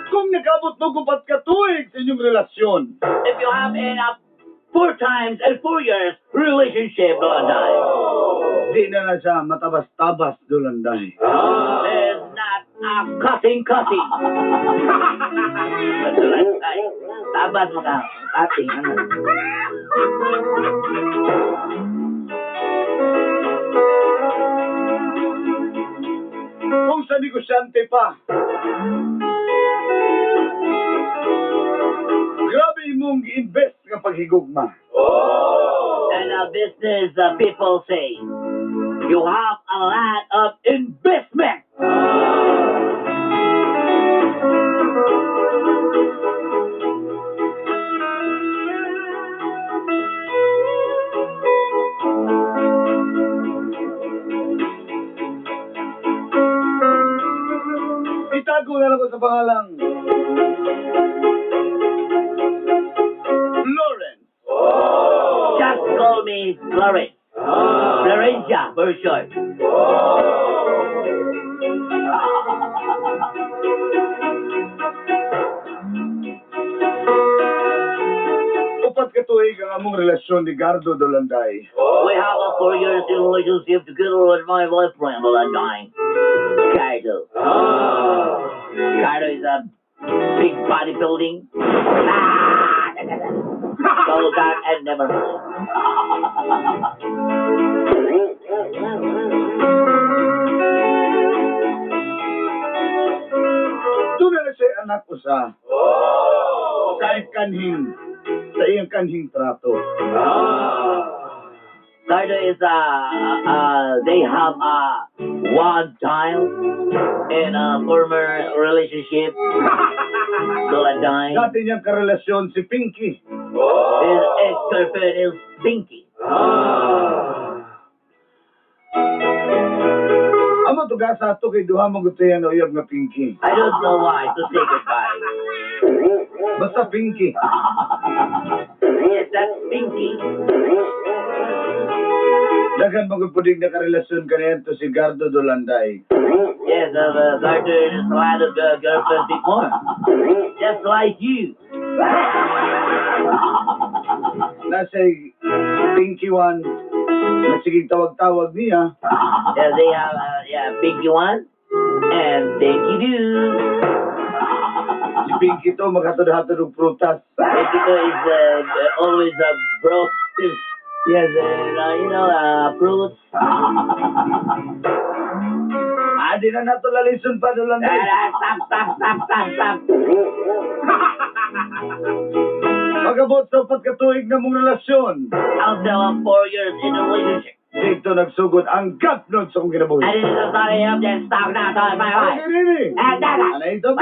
Kung nag-abot mo 4 ka tuig sa inyong relasyon. If you have in a 4 times and 4 years relationship, Dolanday. Di na na siya matabas-tabas, Dolanday. There's not a cutting-cutting. Dolanday. Tabas mo ka. Cutting, ano? Kung sa negosyante pa, grabe imong gi-invest nga paghigugma. And business people say, you have a lot of investment. Itago na lang ko sa pangalang Lawrence. Just call me Lawrence. Florencia for short. 4 ka tuig ang among relasyon ni Gardo, Dolanday. We have a 4 years relationship together with my boyfriend, Dolanday. Cardo. Cardo is a big bodybuilding. So dark and never mind. Doon na siya anak usa. Sa iyang kanhing trato. Cardo is they have a one child in a former relationship. Dolanday. Dati niyang karelasyon si Pinky. His ex-girlfriend is Pinky. Amo tugasa ato kay duha mo gusto yan uyab nga Pinky. I don't know why to say goodbye. Basta Pinky. Yes, that's Pinky. Daghan mo gud na karelasyon kaniadto si Gardo, Dolanday. Yes, Gardo is a lot of girlfriend before. Just like you. Nasa Pinky 1, nagsigig tawag-tawag niya. Yeah, they have Pinky 1 and Pinky 2. Si Pinky to maghatod-hatod og prutas. Pinky 2 is always a broke. Yes, fruits. Ah, di na nato lalison pa, Dolanday. Stop, stop, stop, stop, stop. Pag-abot sa 4 ka tuig na mong relasyon, I'll tell him 4 years in a relationship. Dito nagsugod ang gapnod sa kong kinabuhi. And it is the story of the stock not on my life. Ay, Rini! And that Ano ito?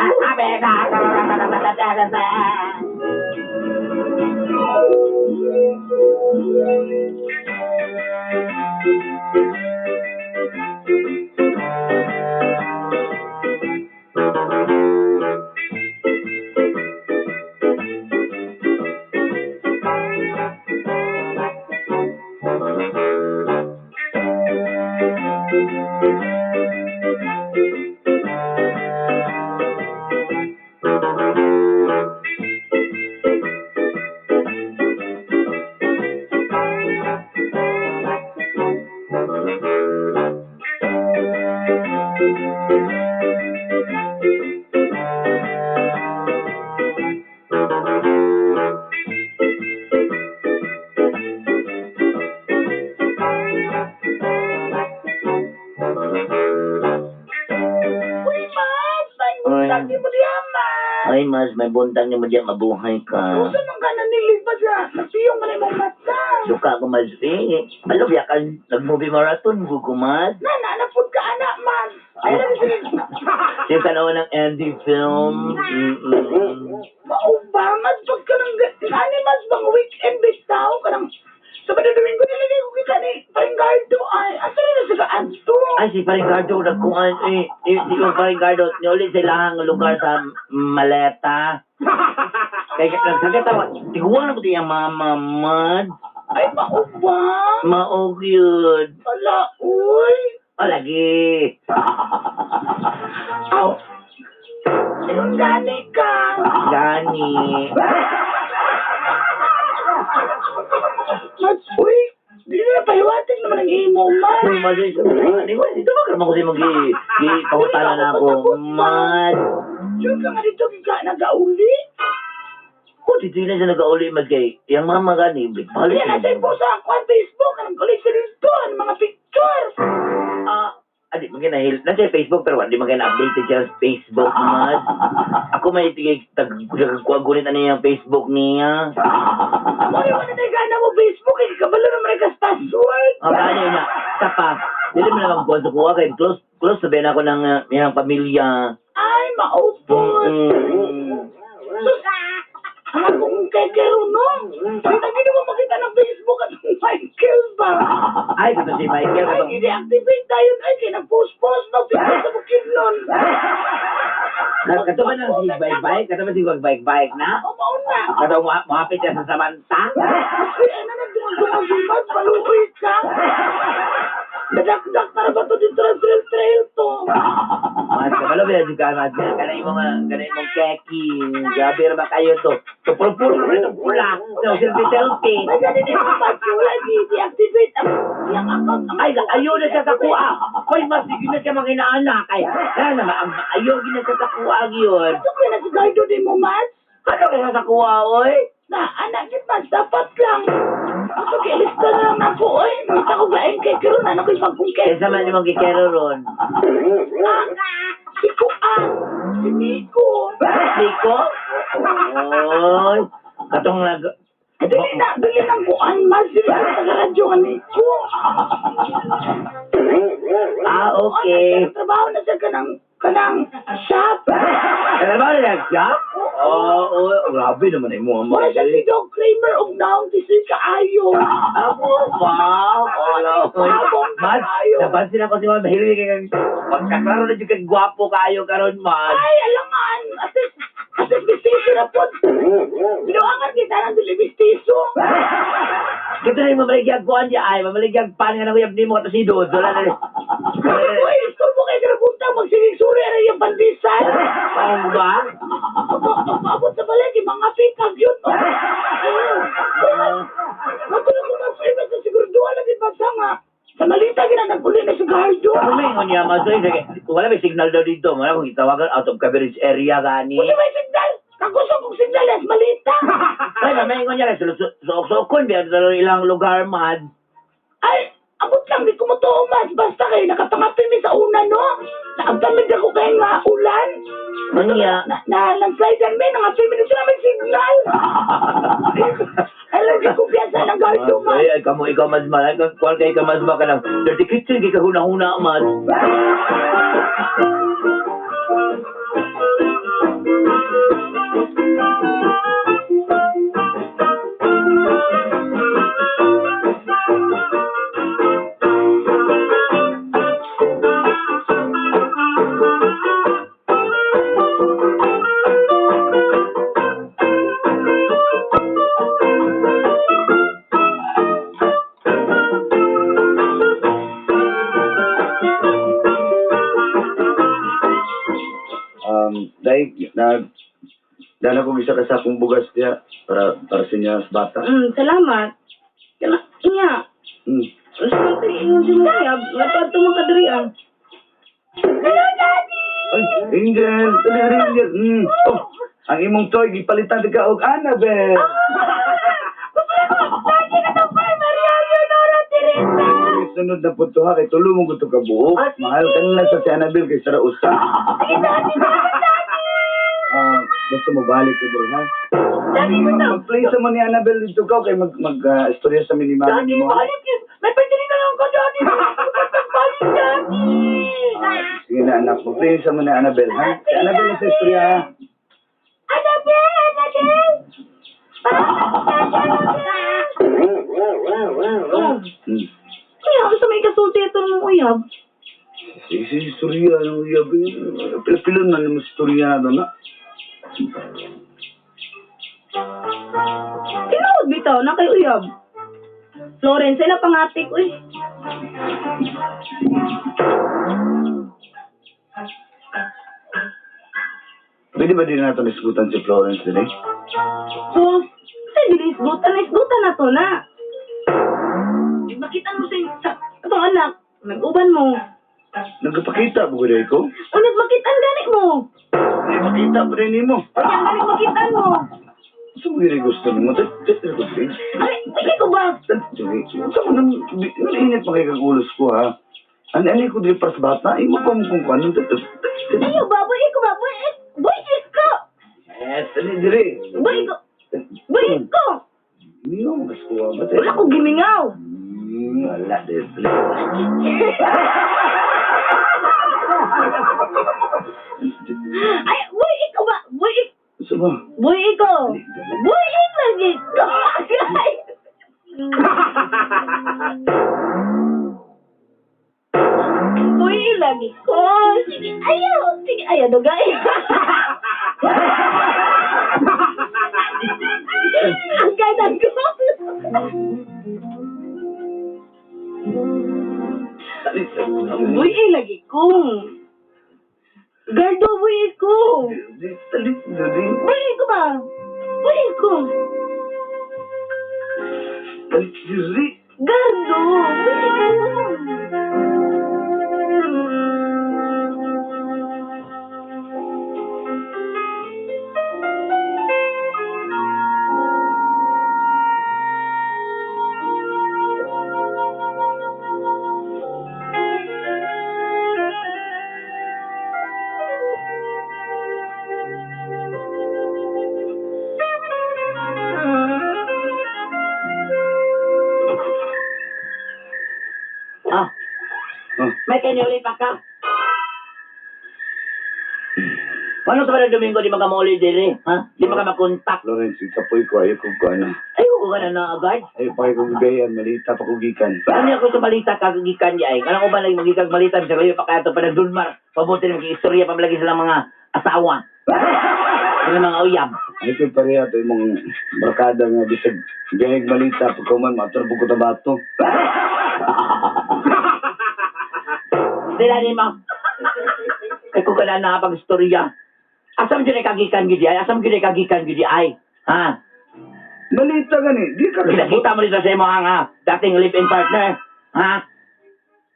Uy, Mars! May buntag ni mo diya, Mars! Ay, mas may buntag ni mo diyan, mabuhay ka. Usa man ka nanilipas siya. Nasiyong man imong mata. Duka ko mas eh. Ano biya ka nag-movie marathon ko kumad. Na, na, napod ka, anak, man. Ay, lang sila. Yung tanaw ng Andy film. Mm-mm. Maubangat pag ka ng ani mas bang weekend bitaw ka ng Sabado Domingo nilagay ko kita ni Paringgardo ay asa rin na sa kaadto. Ay, si Parigardo, nagkuhan, eh, eh, si Parigardo, niuli sila ang lugar sa Maleta. Kaya nagsakit ako, tiguan na po iyang mama, mad. Ay maubang. Maog yun. Ala, uy. O, lagi. Aw. Ayun gani ka. Gani. Mas, uy. Di na pahiwatig naman ang imo, man. Uy, mad, di ko, dito ba naman ko siya mag pangutanan na ako, mad. Sure ka nga dito kika nagauli. Kung dito na siya nag-auli, mad, kay, iyang mama gani, balik. Kaya nasa po sa ako ang Facebook, ang ulit sa dito, ang mga picture. Ah, adi, man ginahil. Nasa Facebook, pero hindi man updated siya sa Facebook, mad. Ako may tigay, tagkuha-gunit na niya ang Facebook niya. Amo yung ano na gana mo Facebook, eh, kabalo naman ang password. Ah, gani na. Isa pa, dili mo naman kuha sa kuha kay close, close sabihin ako ng iyang pamilya. Ay, maupod. Mm. Sus, ang akong kekero no. Hindi na ginawa makita ng Facebook at ang Michael ba? Ay, ito si Michael. Ay, i-deactivate tayo. Ay, kaya nag-post-post na picture sa bukid nun. Kato ba nang si bike bike? Kato ba si bike bike na? O, mauna. Kato muhapit siya sa Samantha? Uy, ano na dumagumag, maluoy ka. Nadakdak para ba to dito sa trail trail to? Mas kabalo ba yung ka mas kanay mo nga kanay mong keki. Grabe ra ba kayo to? To puro-puro rin ang pula. No, selfie selfie. May ganun yung password, i-deactivate ang iyang account. Ang Ay, ayaw na siya sa kuha. Hoy, mas sige na siya mga inaanak. Ay, na naman, ang ayaw gina siya sa kuha yun. Ito kaya na si Gardo di mo, Mads? Ano kaya sa kuha, oy? Na, anak, git, Mads, dapat lang. Ako, kialista na lang ako, oy. Kita ko gaing kay Karon, ano ko'y pagkungkay. Kaysa man yung magkikero ron. Ah, si Kuan, si Nico. Nico? Oy, katong nag... Eh, dili na, dili ng Kuan, Mads. Dili na sa radyo nga Nico. Ah, okay. Oh, trabaho na siya kanang, kanang shop. Ano ba na siya? Oo, oh, grabe naman ay mo. Mura siya si Dog Kramer og naong tisi kaayo. Ako ba? Oh, Mad, napansin ako si Ma'am Mahilig kay pagkaklaro na jud kay gwapo kayo karon, Mad. Ay, alangan. Atis, atis mistiso na po. Binuangan kita ng dili mistiso. Kita na yung mamaligyag kuan niya ay, mamaligyag pan nga nang uyab nimo kato si Dod. Wala na. Uy, istorbo kay Grabunta, magsiging suri na yung pandesal. Parang ba? Pag-abot sa balay, yung mga pikag yun. Matulog ko mag-firma sa siguraduhan na di ba sa nga. Sa malita, ginanaguli na si Gardo. Kumingon niya mas oy, sige. Wala may signal daw dito. Wala kong itawagan out of coverage area gani. Wala may signal. Kagusto kong signal, es malita. Ay, mamingon niya kay suok-suokon biya sa ilang lugar, Mad. Ay, abot lang, di ko mas. Basta kayo, nakapangapimi sa una, no? Naagtamid ako kayo nga ulan. Unya. Na, na, landslidean mi, nangapimi dito namin signal. Ay, lagi ko piyasa ng gardo, man. Ay, ay, kamo, ikaw mas malay. Kuwan kay ka mas ka ng dirty kitchen, kay kahuna-huna, man. Dahil, nag, dala ko isa ka sa akong bugas diya para para sa inyo sa bata. Salamat. Kana, inya. Gusto ko ingon si Muyab, nagpadto mo kadiri ah. Hello, Daddy! Ay, Angel, dali dali, Angel. Oh, ang imong toy gipalitan ka og Annabelle. Ah! Daddy, katapay, Maria Leonora Teresa! Ay, sunod na po to ha, kay tulo mo gusto ka buok. Ah, sige. Mahal ka nila sa si Annabelle kay Sara Usa. Sige, Daddy, salamat, Daddy! Ah, Basta mo balik ko diri ha. Daddy mo na. Mag-play sa mo ni Annabelle dito ka kay mag mag istorya sa mi ni mami Daddy, nimo. balik. May pwede rin na lang ka, Daddy. Balik, Daddy. Ah, sige na anak, mag-play sa mo ni Annabelle ha. Si Annabelle na sa istorya ha. Annabelle! Annabelle! Annabelle! Kuya, gusto may kasulti ito ng uyab. Sige, sige, istorya ano yabi. Pila-pila na nimo istorya na to na. Tinuod bitaw na kay uyab. Florence, sila pangatik, uy. Pwede ba din nato nisgutan si Florence dili? So, kasi dili isgutan, isgutan na to na. Makita mo sa atong anak, nag-uban mo. Nagpakita ba gud ko? O nagmakitaan gani mo. Ay, makita pa rin nimo. O yan, gani makitaan mo. Sa mo gid gusto nimo? Tit ko dili. Ay, ay ko ba? Sa mo nang init pa kay kagulos ko ha. Ani ani ko diri para sa bata, imo pa mo kung ano. Ayo ba, boy, iko ba, boy, eh, boy, iko. Yes, dali diri. Boy, iko. Boy, iko. Mingaw mas ko ba? Wala ko gimingaw. Wala dili. Ay, boy, iko ba? Boy, iko. Sa ba? Boy, iko. Boy, iko lagi. Boy, lagi ko. Sige, ayaw. Sige, ayaw, dugay. Ang ganda ko. Boy, eh, lagi ko. Gardo, boy, ko. Dali dali. Boy, ko ba? Boy, ko. Dali diri. Gardo, boy, ko. Ah, Oh, may kanyuli pa ka. Paano sa mga Domingo di maka mauli diri, ha? Di maka makontak. Florence, ikapoy ko ayo ko ko ano. Ay, ko ka na na agad. Ayo pa ko gigayan, malita pa ko gikan. Ano ako sa balita kagagikan niya ay. Ano ko ba lagi magigag balita sa layo pa kaya ito pa nagdunmar. Pabuti na mag-istorya pa malagi silang mga asawa. Sila mga uyab. Ay ko pareha to imong barkada nga bisag gayag malita pagkuman maturbo ko tabato. Sila ni mo. Ay ko ka na nakapag-istorya. Asam dyan ay kagikan gidi ay. Asam dyan ay kagikan gidi ay. Ha? Malita gani, di ka Pinakita mo dito sa imo ang dating live-in partner. Ha?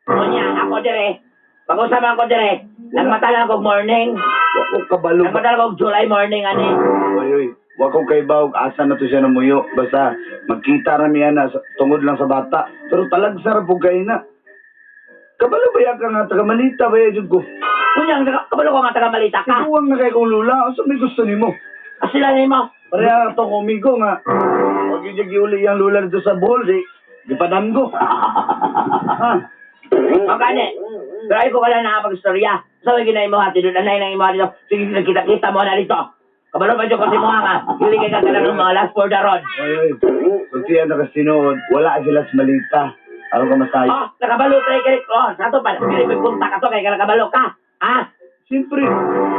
Kunya, ako dire. Pag-usapan ko dire. Nagmata lang ako morning. Wa ko kabalo. Nagmata lang ako July morning, ani. Oy oy, wa ko kay bawg asa na to siya namuyo. Basta magkita ra miya na tungod lang sa bata. Pero talagsa ra pud kay na. Kabalo ba ya ka nga taga Malita ba ya jud ko? Kunya, ang kabalo ko nga taga Malita ka. Ikuwang na kay kong lula, unsa may gusto nimo? Asila nimo. Pareha to komigo nga. Wag yung giuli yang lula dito sa Bohol, di. Gipadamgo. Ha? O gani. Pero ay ko wala nakapag-istorya. Sa may ginay mo hati doon, anay nang imo hati doon. Sige, nagkita-kita mo na dito. Kabalo pa dyan kasi mo nga. Hili kay ka ng mga last for the road. Oy, oy. Kung siya nakasinuod, wala sila sa Malita. Aron ka masayo. Oh, nakabalo kay kay. Oh, sa to pa. Dili may punta ka to kay ka nakabalo ka. Ha? Siyempre,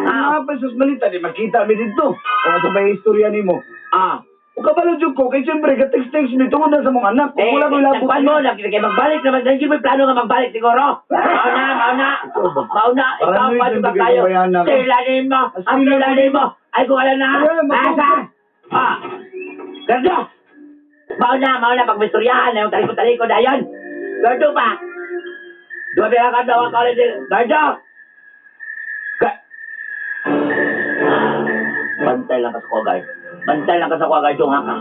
ah, pa sa Malita, di makita mi dito. O sa may istorya nimo. Ah. O kabalo jud ko, kay siyempre, ka-text-text mi tungod na sa mong anak. Kung Eh, wala ko labot. nagkuhan mo, kay magbalik naman, hindi may plano nga magbalik siguro. Mauna, mauna, mauna, ikaw, Paranoid paano yung ba bigay tayo? ko bayan ako. Sila mo, ang Sila sila mo, ay kung wala na, Ay, mag- asa, ah, Gardo, mauna, mauna, pag may suryahan, yung talikod-talikod, ayon, Gardo pa, Dua pira ka daw ang ulit, Gardo, Bantay lang ka sa kuha, guard. Bantay lang ka sa kuha, guard. Yung haka.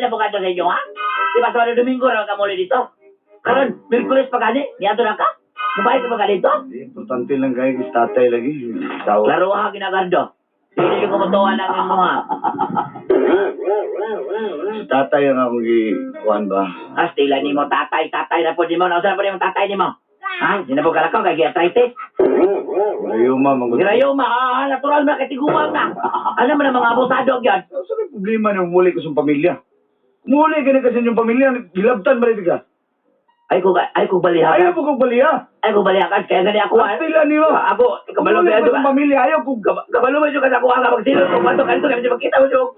Muli na po ka sa inyo, ha? Di ba sa Domingo na ka muli dito? Karon, Merkulis pa gani, niadto na ka? Mubalik ka pa ka dito? Importante lang kayo kay tatay lagi. Tao. Laro ha, ginagardo. Hindi ko mutuwa lang yung mga. Si tatay ang akong gikuan ba? Astila ni mo, tatay, tatay na po ni mo. Nausa na po ni mo, tatay ni mo. Ha? Di na po kalakaw, kay arthritis. Rayuma, manggod. Girayuma, ah, natural na, katiguang na. Ano man ang mga abusado yan? Sa may problema na umuli ko sa pamilya? Umuli ka na kasi yung pamilya, gilabtan ba rin ka? Ay ko balihakan. Ayaw po kong baliya. Ay ko balihakan, kaya gani ako. Ah. Astila niyo. Ako, kabalo Umuli ba ko sa pamilya, ayaw kong Kabalo ba yung kasakuha ka magsilot kung pato kanto kami magkita mo yung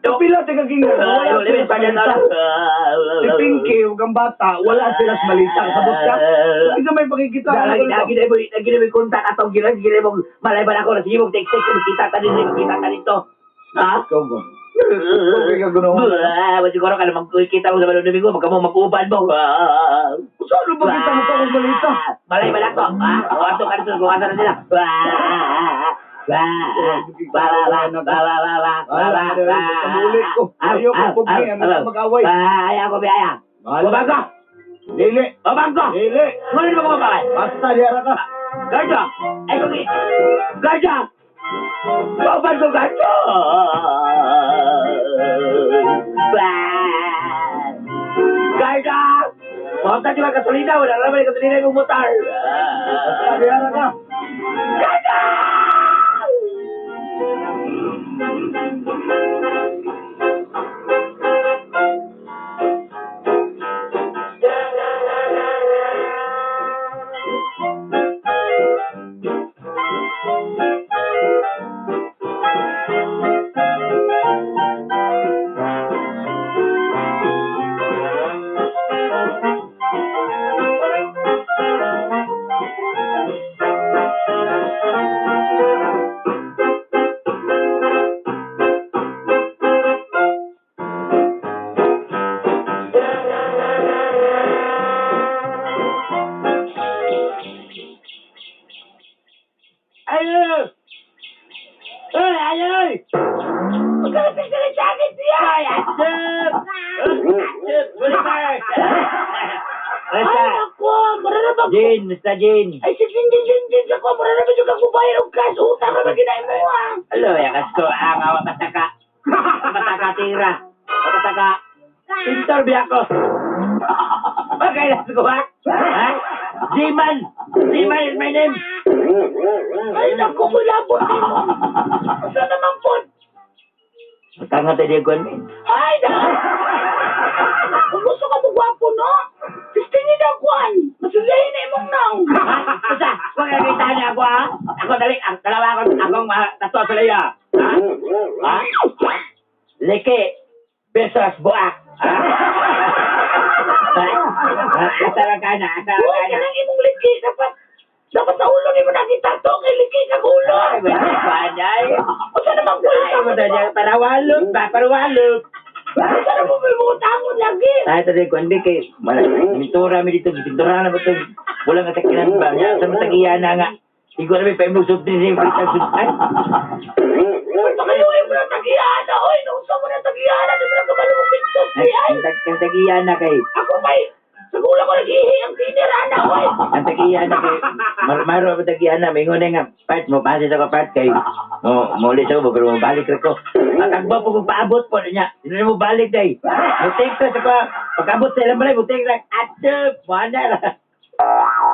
Pila tika king Ay, wala wala sila sa balita. Si Pinky ug ang bata, wala sila sa balita. Sabot ka. Hindi may pakikita. Lagi lagi na mo lagi na mo kontak atong gina gina mo malay ba ako na sige mo text text kita ta dito kita ta dito. Ha? Ikaw ba? Okay ka gunaw. Wa siguro ka na magkita mo sa balon domingo magkamo mag-uban mo. Saan ba kita mo akong balita? Malay ba ako? Ha? O ato ka dito kung asa na sila. Ba ba ba ba ba ba ba ba ba ba ba. Muli ko. Ayaw ko pugni, ano mag-away. Ayaw ko biyaya. Ubang ko! Dili. Ubang ko! Dili. Ngunit mo kumabakay! Basta diara ka. Garda! Ay, kung... Garda! Ubang ko, Garda! Garda! Huwag ka diba gasolina? Wala naman yung gasolina yung motor. Basta diara ka. Garda! Ay! Ay! Ay! Ay! Magkalapit ka rin sa akin siya! Ay! Atsup! Atsup! Balik! Ay, nako! Mararabag ko! Jane, Mr. Jane. Ay, si Jin Jin Jin Jin ako! Mararabag yung kakubayar og cash! Utang na ba ginain mo ah? Alo, yakas ko ang awa pataka. Pataka tira. Pataka. Pintor biya ko. Okay, let's go, ha? Ha? G-Man! G-Man is my name! Ay, naku, kulabot din mo! Asa naman po? Tanga tayo di ko. Ay, na! Kung gusto ka mo gwapo, no? Pistingin na kuan! Masulihin na imong naong! Basta, huwag ka kita niya ako, ha? Ako dali, ang dalawa ako, akong tatlo sa liya. Ha? Ha? Leke, besos, buak. Ha? Ha? Asa lang ka na, asa lang Uy, ka na. kanang imong liki! Dapat, dapat sa ulo ni mo nakita to! Kay liki kag ulo! Ay, wala pa, Usa naman po! Ay, mo na parawalog ba, parawalog. Usa naman po yung utangon lagi! Ay, tadi kuan di kay mala pintura mi dito, pintura na ba to? Wala nga sakinan ba niya sa matagiya na nga. Igo na mi pa imong sub din sa sub. Ay, Uy, pakayuhin mo na tagiyana! Uy, nausa mo na tagiyana! Di mo na kabalo mo pintos! ay, Ay, ang tagiya na kay. ako may... Sa gulang ko nag-ihi ang tinirana, uy! Ang tagiya na kay. Maro ba tagiya na mingon na nga part mo pasi sa ko part kay. Mo muli sa ko pero mo balik ra ko. Matagba po kung paabot po niya. Hindi mo balik day. Mo take sa ko. Pagabot sa ilang balay mo take ra. Atsup, mo na ra.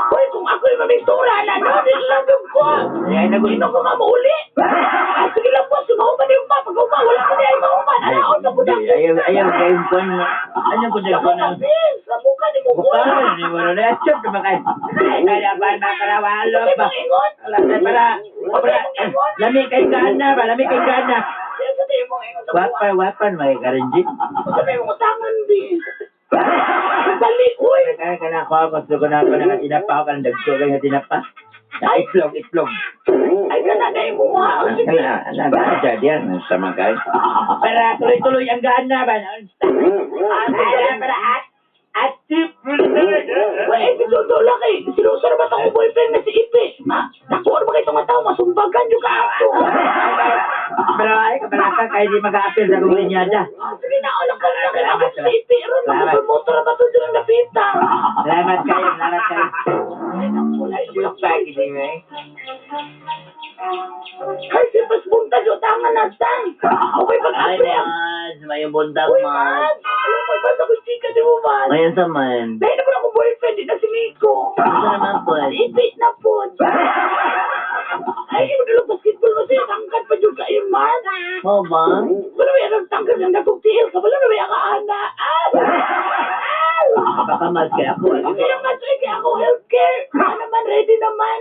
Uy, kung ako'y mamintura na, no, di lang yung ko. Ay, naku. Sino ko nga mauli? Ah, sige lang po, sumahuman yung pa. Pag uma, wala ko na ay mahuman. Ano, ako na Ay, ayaw, ayaw, kayo kon. Ano ko Ako kon? na, bis. Sabukan ni mo ko. Bukan, ni mo na atsup naman kay. Kaya pa makarawalo Ay, ba? mangingon. Para, para, lami kay gana ba? Lami kay gana. Sa tayo mong ingon sa buwan. Wapan, wapan, may karinjit. Sa tayo mong utangan, bis. Dali, uy. Kaya ka na ako, gusto ko na ako na tinapa ako, kanang dagko kayo nga tinapa. Na itlog, itlog. Ay, kana na yung mga. O, sige. Kana, ana, ana, diyan, sama kayo. Para tuloy-tuloy ang gana ba? Para, para, at, Uy, eh, si Lolo laki. Sinusa na ba itong boyfriend na si Ipe? Ma, naku, ano ba kayo itong tao? Masumbagan yung kaato. Pero ay, kabalaka, kayo di mag-a-appeal sa kong linyada. Ah, sige na, alam ka na. Salamat kayo, salamat kayo. Super, gini mo eh. Ay, si Pasbunta, utangan na tang. Okay, Ay, pag-apre. Mads, mayong buntag, Uy, Mads. man. Alam mo, basta ko chika, di mo, man. Ngayon sa man. Dahil naman ako boyfriend, di na si Nico. Ano naman po? Ipit na po. Ay, mo dulog basketball mo siya. Tangkad pa dyan kayo, man. Mo ba? Wala may anong tangkad ng dakong tiil ka. Wala na may akaana. Ah! Ah! Baka Mads, kaya ako. Okay lang, man. Sige, ako healthcare. Ano naman, ready naman.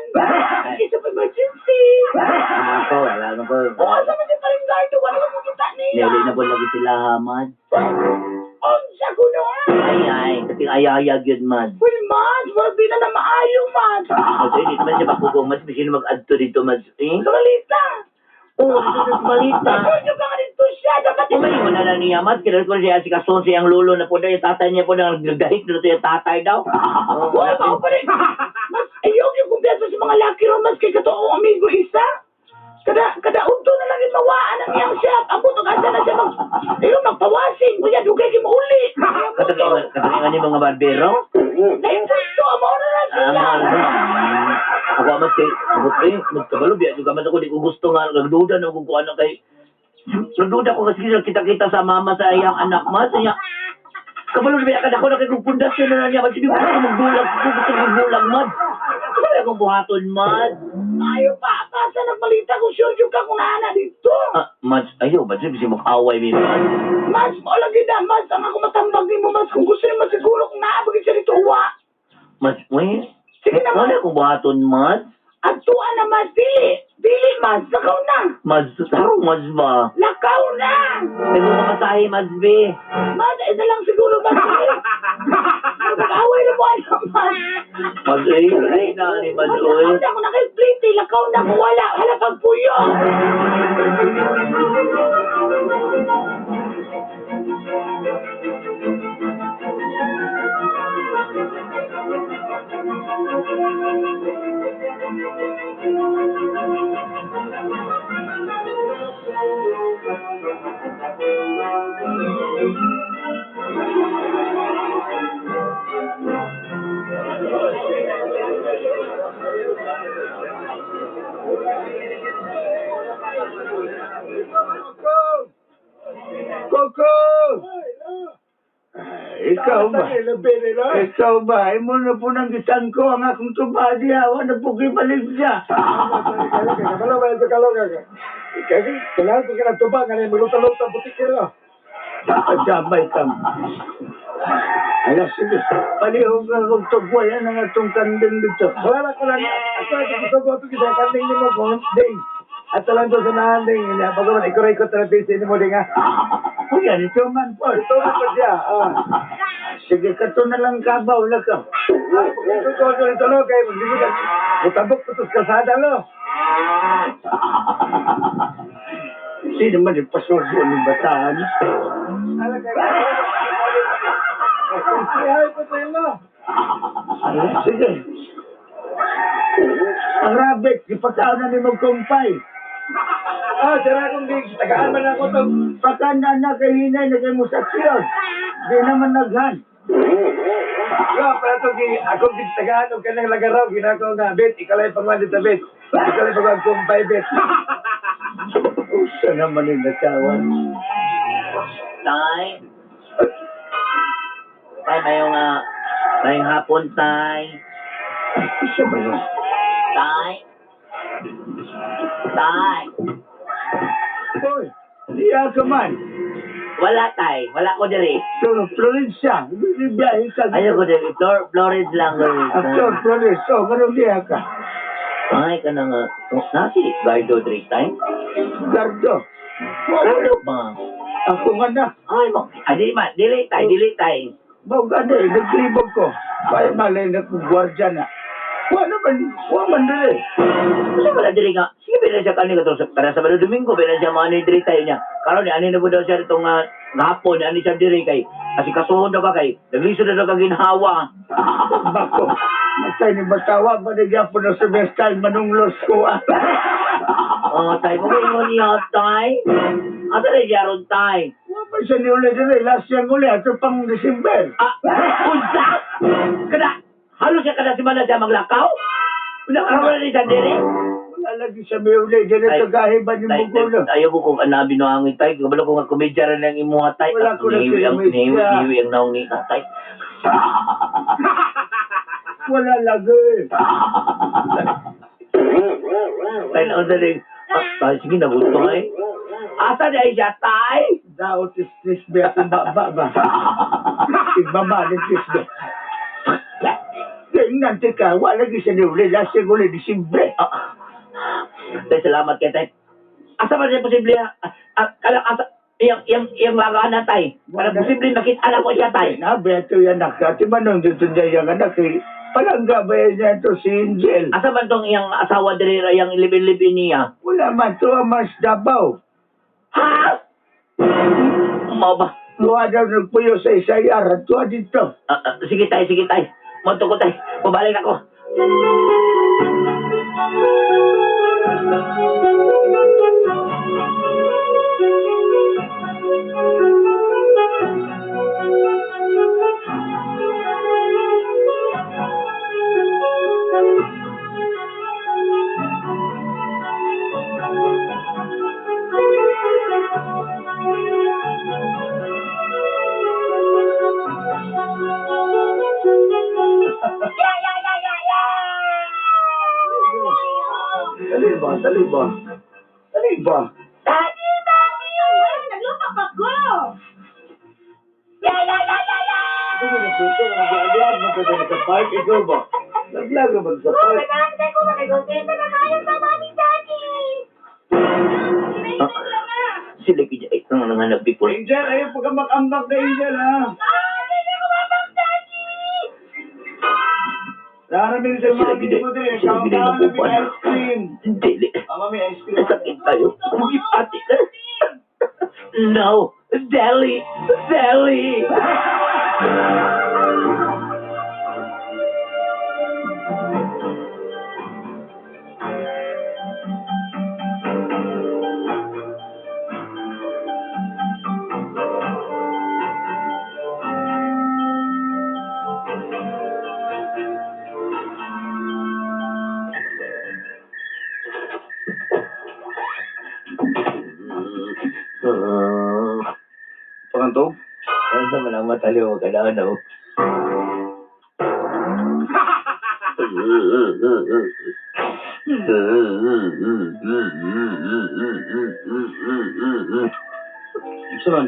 In case of emergency. Ah, ako, wala na ko. Oo, asa man si Paringgardo. Wala mo kita niya. Nili na po lagi sila, ha, Mads. Unsa ko no. Ay, ay, kasi ayayag yun, Mads. Uy, man. Wala di na na maayo, man. Kasi hindi naman siya mapugong, Mads. May sino mag-add to dito, Mads. Eh? Sa malita. Oo, dito sa balita. Ay, yung mga dito siya. Dapat Kumain mo na lang niya, Mads. Kailan ko siya si Kason, siyang lolo na po daw, yung tatay niya po na nagdahit na ito yung tatay daw. Oo, Wala pa ako pa rin. Mas ayaw yung kumpiyansa sa mga laki ro, mas kay kato akong amigo isa. Kada udto na lang yung mawaan ang iyang shop. Ako to asa na siya mag, ayaw magpawasing. Kuya, dugay kay mauli. Katangingan ni mga barbero. Naimpusto, amo na lang Ah, sila. mga ako amat kay, ako eh, magkabalo, biya, juga man ako, di ko gusto nga, nagduda na ako kung ano kay, nagduda ko kasi kita-kita sa mama sa iyang anak, mas, niya, kabalo na biya, kada ko na kay kung pundasyon na niya, kasi di ko gusto magdulag, ko gusto magdulag, mad. Kabalo akong buhaton, mad. Ayaw pa, pasa nagmalita kung sure yung ka kung naana dito. Ah, mad, ayaw, mad, kasi mag-away, mi, mad. Mas, mo lagi na, mas, ang ako matambag ni mo, mas, kung gusto niyo masiguro kung naabagin siya dito, uwa. Mas, wait, Sige na, wala mas. akong buhaton, mad. At tuwa na, mas, dili. Dili, mas, lakaw na. Mad, tarong, mad ba? Lakaw na! May kung mamasahe, mad, be. Mas, isa lang siguro, mas. Mag-away na mo, ano, mas. Mad, eh, ay, na, ni mad, Mas, oy. lakaw na ako naka-split, eh. Lakaw na ako, wala. Hala, pagpuyo. Koko! Koko! Ay, ikaw ba? Ikaw ba? Imo na po nang gitan ko ang akong tubadi ha. Wala po kayo siya. Damay ka. Ala, sige. Palihog na kong tugway. Ano nga itong kanding dito? Wala ko lang. Ako ay gusto ko ito kasi kanding ni mo kung ding. At talang to sa nahan ding. Pag man ikuray-ikot na busy ni mo ding ha. Kuya, dito man po. Ito man po siya. Ah. Sige, kato na lang kabaw na ka. Ito ko ito ito lo kay magbibigay. Mutabok ko to sa kalsada lo. Hindi naman ipasorbo ng bataan. Ala kay. Ay, ko sa ilo. Ala, sige. Ang rabbit, ipakaon na ni magkumpay. Ah, sira akong gig. Tagaan man ako to. Pagkanda na kay hinay na kay musaksyon. Di naman naghan. Yo, para to gi akong gig tagaan og kanang lagaraw ginako nga bet ikalay pangwan dito bet. Ikalay pangwan kumpay bet. Usa naman yung natawan. Tay. Tay, mayong, mayong hapon, tay. Isa ba yun? Tay. Tay. Hoy, diya ka man. Wala, tay. Wala ko diri. Pero Florencia, bibiyahe ka. Ayaw ko diri. Flores lang. Flores. Actor, Flores. Oh, ganun diya ka. Ay, ka na nga. Oh, nasi, Gardo diri, tay. Gardo. Gardo ba? Ako nga na. Ay, mo. Ay, dili ma. Dili, tay. Dili, tay. Mao gani, naglibog ko. Kaya malay na kong gwardiya na. Wa naman, wa man dili. Kasi wala diri nga. Sige, bilang siya kanin katong sa para sa Balo Domingo, bilang siya mga diri tayo niya. Karon ni ani na po daw siya itong hapon, ani siya diri kay. Kasi kasuhon daw ka kay. Naglisod na daw ka ginhawa. Bako, matay ni Batawa, manigyan po na sa Vestal, manunglos ko ah. Oh, tay, mo ingon niya, tay. Asa na siya ron, tay? Wa man siya ni uli dili, last year uli, ato pang December. Ah, unsa? Kada. Halos siya kada semana siya maglakaw. Nakaroon ni siya diri. Wala lagi sa miuli. Diyan Ay, ito gahiban yung Tay, bugulo. tay, ayaw ko kung anabi no angin tay. Kabalo ko nga komedya rin ang imuha tay. Wala ko na Nihiwi ang komedya. nihiwi nihiwi ang naong ni tatay. Wala lagi. Tay na dali. Tay sige nagusto ka eh. Asa di ay siya tay? Daot is tisbe akong baba ba. Igbaba ni tisbe. Tingnan tika, wala lagi sa niuli. Last year uli, Disimbre. Ah. Tay salamat kay tay. Asa man siya posible ah, ah, kala asa iyang iyang iyang lagaan na tay. Para posible makita na ko siya tay. Nabi, ito yan anak. Ati manong dito niya yung anak. Eh. Palangga ba yan niya ito si Angel? Asa man tong iyang asawa diri ra iyang libi-libi niya? Wala man, tuwa mas Davao. Ha? Mao ba? Tuwa daw nagpuyo sa Isayara, tuwa dito. Ah, ah, sige tay, sige tay. Monto ko tay. Pabalik ako. Dali ba? Dali ba? Dali ba? Daddy, Mami! Nagluto pa ko! Yeah, yeah, yeah, yeah, yeah! Ito mo nagluto, nag-aglag mo ka dali sa park, ikaw ba? Naglag ba sa Oh, park? nag-aantay ko makikontento na kayo sa Mami, Daddy! Kinainit lang ah! Sila kaya ay nang nanganap people. Angel, ayaw pagka mag-ambak na Angel, ha? Ah, hindi ko mabang, Daddy! Naramin sa Sila mami gid mo din, sila gid kaon na naguban. ice cream. Dili. Ah, mami, ice cream. Nasakit tayo. Kumagipati ka. No. Deli. Deli. Pangantog? Ano naman ang mataliw ka na, ano? Saan?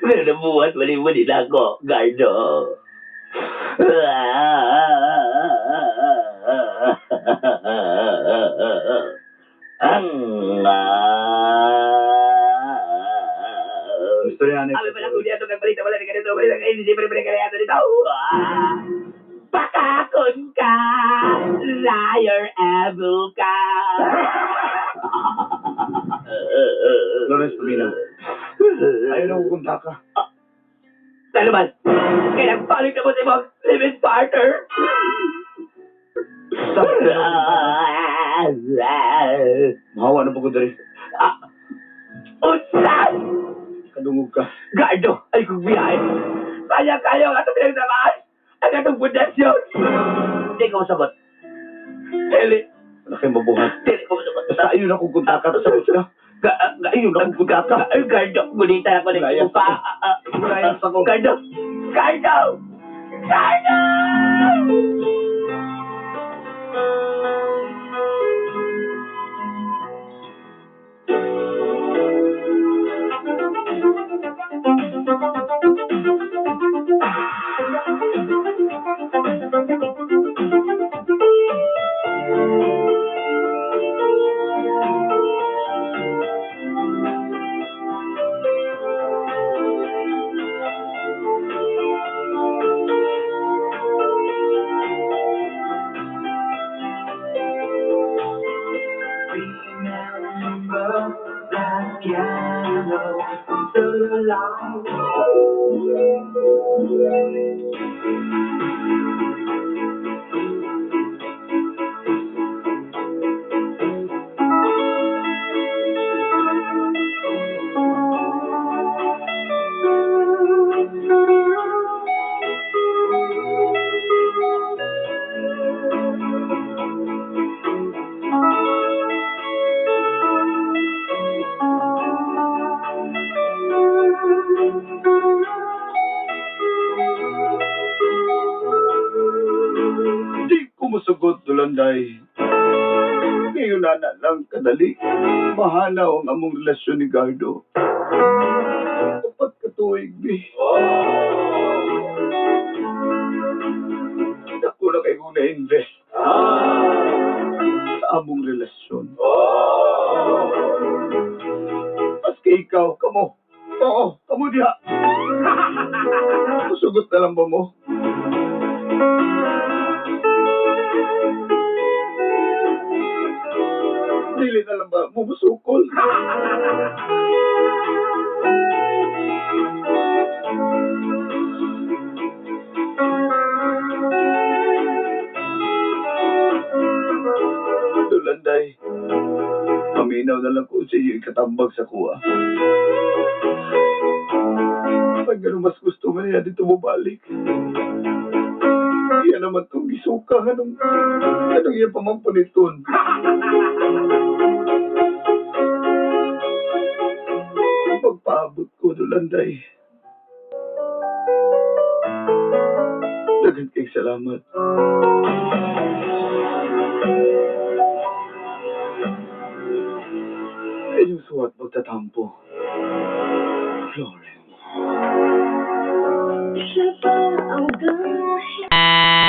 Pero nabuhat, mali-mali na ako, Gardo. Ang Gusto niya na Abi pala kung ito nagbalita wala na ganito, wala na hindi pa rin kaya dito. Pakakon ka, liar evil ka. Lawrence Pamina. Ayaw na kukunta ka. Ano man? Kaya nagpalit na mo sa ibang living partner. Basta, mahawa na po ko diri. Ah, Unsan! Kadungog ka. Gardo, ay kong biyahe. Kaya-kaya ang atong pinagsamaan. Ang atong pundasyon. Hindi ko masagot. Dili. Wala kayong mabuhat. Dili ko masagot. Basta ayaw na kukunta ka. Sagot ka. Ayaw na kukunta ka. Ay, Gardo, gulitan ako ng Layas upa. ako. Layas ako. Gardo! Gardo! Gardo! Remember that piano still alive. Dulanday, ngayon na na lang kadali. Mahalaw ang among relasyon ni Gardo. 4 ka tuig, bi. Dako na kay kong na-invest sa among relasyon. Maski ikaw, kamo. Oo, kamo diha. Sugot na lang ba mo? Dili na lang ba mo musukol? Dulanday, paminaw na lang ko sa iyo ikatambag sa kuha. Pag ganun mas gusto mo niya dito mo balik. Iya naman itong gisuka. Anong iya pamampunitun? Pagpaabot ko, Dulanday. Daghan kay salamat. Inyong suwat magtatampo. Florence.